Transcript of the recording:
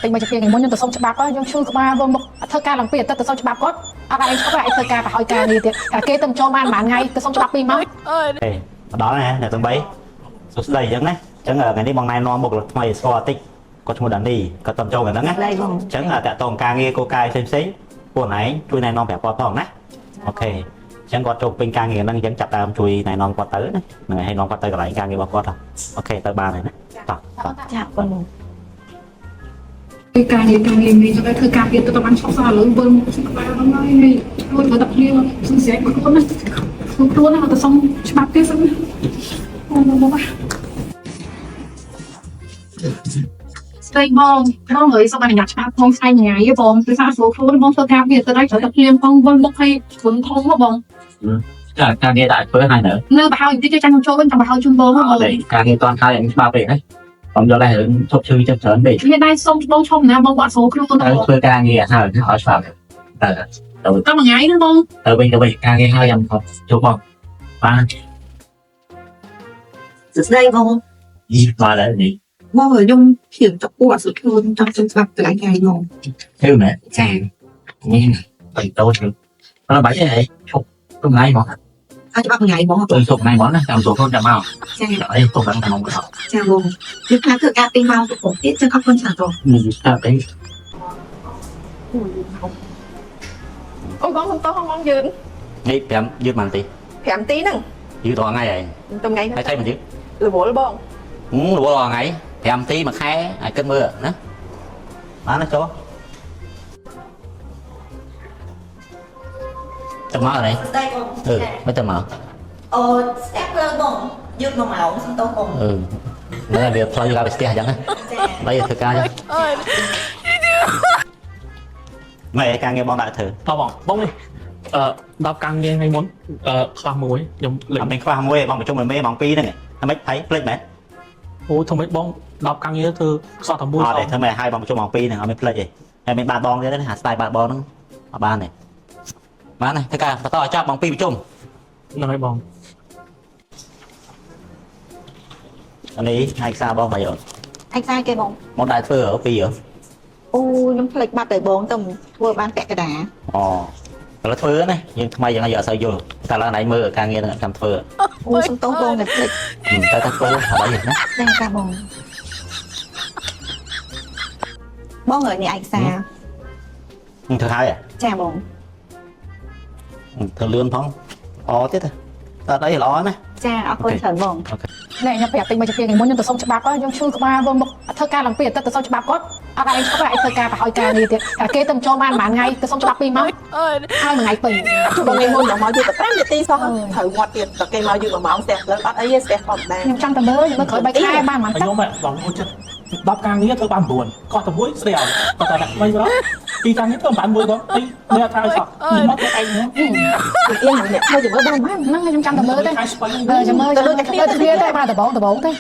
តិចមកជាពីថ្ងៃមុនខ្ញុំទៅសុំច្បាប់ខ្ញុំឈឺក្បាលវិញមកធ្វើការឡើងពីអាទិត្យទៅសុំច្បាប់គាត់អត់ឲ្យឈប់ឲ្យធ្វើការប្រហើយការងារទៀតតែគេទៅចូលបានមួយថ្ងៃទៅសុំច្បាប់2ម៉ោង ហេមកដល់ណាអ្នកទាំង3សួស្តីអញ្ចឹងណាអញ្ចឹងថ្ងៃនេះបងណែនាំបុគ្គលិកថ្មីឲ្យស្គាល់តិចគាត់ឈ្មោះដានីគាត់តំចូលกันហ្នឹងណា ស្ដីបង អញ្ចឹងតាក់ទងការងារគោលការណ៍ផ្សេងផ្សេងៗពួកឯងជួយណែនាំប្រាប់គាត់ផងណា OK អញ្ចឹងគាត់ចូលពេញការងារហ្នឹងអញ្ចឹងចាប់ដើមជួយណែនាំគាត់ទៅណាហ្នឹងហើយឲ្យនាំគាត់ទៅកន្លែងការងាររបស់គាត់ហ៎ OK ទៅបានហើយណាតោះតោះ ចាអរគុណបង ធ្វើការងារការងារនេះទៅធ្វើការទៀតទៅបានឈប់សោះឥឡូវវិលមកឈឺក្បាលហ្នឹងហើយនេះជួយធ្វើតែភ្លៀងសុំស្រែកខ្លួនណាខ្លួនណាទៅសុំច្បាប់ទៀតសិនអូមកមកស្ដីបងបងអើយសូមអនុញ្ញាតច្បាប់ផងស្អែកថ្ងៃបងគឺថាស្រួលខ្លួនបងធ្វើការទៀតទៅដល់ត្រូវតែភ្លៀងផងវិលមុខឲ្យខ្លួនធំហ៎បង ចាការងារដាក់ធ្វើហើយនៅ នៅប្រហែលបន្តិចចាំខ្ញុំចូលវិញចាំប្រហែលជូនបងហ៎បង អត់ទេការងារតាន់ហើយអញច្បាប់ពេកហ្នឹងខ្ញុំយល់ដែររឿងឈប់ឈឺចិត្តច្រើនពេក មានដែរសុំបងឈុំណាបងគាត់ស្រួលខ្លួន ទៅធ្វើការងារហើយឲ្យច្បាប់ទៅទៅ តែមួយថ្ងៃហ្នឹងបង ទៅវិញទៅវិញការងារហើយយ៉ាងខំជួបបងបាន សួស្ដីបង យីមកแล้วនេះ បងអើយខ្ញុំភៀងតពួរអត់ស្រួលខ្លួនចង់សុំស្ដាប់កន្លែងថ្ងៃបង ធ្វើមែន ចា នេះទៅតូចអត់បាច់ទេឈប់ទុំថ្ងៃមក ឲ្យច្បាប់ថ្ងៃបង ទៅសុំថ្ងៃមកណាចាំសុំខ្លួនចាំមក ចា អីទុំដល់ក្នុងក ចាបងខ្ញុំថាធ្វើការពីម៉ោងទៅទៀតចឹងអរគុណច្រើនបង នេះស្អាតអី អូយបងសុំទោសបងយឺន នេះ5យឺតបានទេ 5ទីហ្នឹង យឺតរាល់ថ្ងៃហើយ តំថ្ងៃ ហើយថៃមិនយឺត រវល់បង រវល់រាល់ថ្ងៃ5ទីមួយខែឲ្យគិតមើលណាបានណាចូលទៅមកអី សួស្ដីបង អឺមិនទៅមក អូស្ដាប់លើបងយឺត1ម៉ោងសុំទោសបង អឺនៅវាផ្លូវឡើងទៅផ្ទះអញ្ចឹងណា ចា បីធ្វើការអញ្ចឹងម៉េចការងារបងដាក់ធ្វើ តបងបងនេះអឺ10ការងារថ្ងៃមុនអឺខ្វះមួយខ្ញុំលេ អត់មានខ្វះមួយទេបងប្រជុំមួយមេម៉ោង2ហ្នឹងហ្មិនថៃភ្លេចមែន អូធ្វើម៉េចបង10ការងារធ្វើខ្សោះតែមួយ អត់ទេធ្វើម៉េចឲ្យបងប្រជុំម៉ោង2ហ្នឹងអត់មានភ្លេចទេហើយមានបាតបងទៀតណាអាស្ទាយបាតបងហ្នឹងអត់បានទេបានទេធ្វើការបន្តឲ្យចប់ម៉ោង2ប្រជុំ ហ្នឹងហើយបង អានេះឯកសារបងមកយក ឯកសារគេបង មកដាក់ធ្វើហ៎2ហ៎ អូខ្ញុំភ្លេចបាត់ទៅបងទៅធ្វើបានពាក់កណ្ដាល អូឥឡូវធ្វើណាយើងថ្មីយ៉ាងណាយើងអត់សូវយល់តែឡើងណៃមើលការងារហ្នឹងចាំធ្វើ អូសុំទោសបងតែភ្លេច តែតែធ្វើអត់អីណា ចាចាបងបងអើយនេះឯកសារ ធ្វើហើយ ចាបង ធ្វើលឿនផងអទៀតតែអត់អីល្អណា ចាអរគុណច្រើនបង ណែខ្ញុំប្រាប់តិចមកជាពីថ្ងៃមុនខ្ញុំទៅសុំច្បាប់ខ្ញុំឈឺក្បាលវិញមកធ្វើការឡើងពីអាទិត្យទៅសុំច្បាប់គាត់អត់ឲ្យឈប់ឲ្យធ្វើការប្រហើយការងារទៀតតែគេទៅចូលបានមួយថ្ងៃទៅសុំច្បាប់2ម៉ោងហើយមួយថ្ងៃពេញ ជួយបងថ្ងៃមុនបងមកយឺតតែ5នាទីសោះត្រូវវត្តទៀតតែគេមកយឺត1ម៉ោងស្ទះលើអត់អីទេស្ទះធម្មតា ខ្ញុំចាំតែមើលខ្ញុំមើលក្រោយ3ខែបានប៉ុន្មាន ហើយខ្ញុំបងមួយចិត្ត10ការងារធ្វើបាន9កោះតែមួយស្រីឲ្យតតែដាក់ថ្មីបងពីរការងារធ្វើបានមួយបងពីនេះអត់ថាឲ្យសោះនេះមកធ្វើឯងហ្នឹង អៀងអ្នកធ្វើជំរឿបង ហ្នឹងខ្ញុំចាំតែមើលទេ ខែស្បៃ ចាំមើលចាំមើលទៅគ្នាទេបានដបងដបងទេ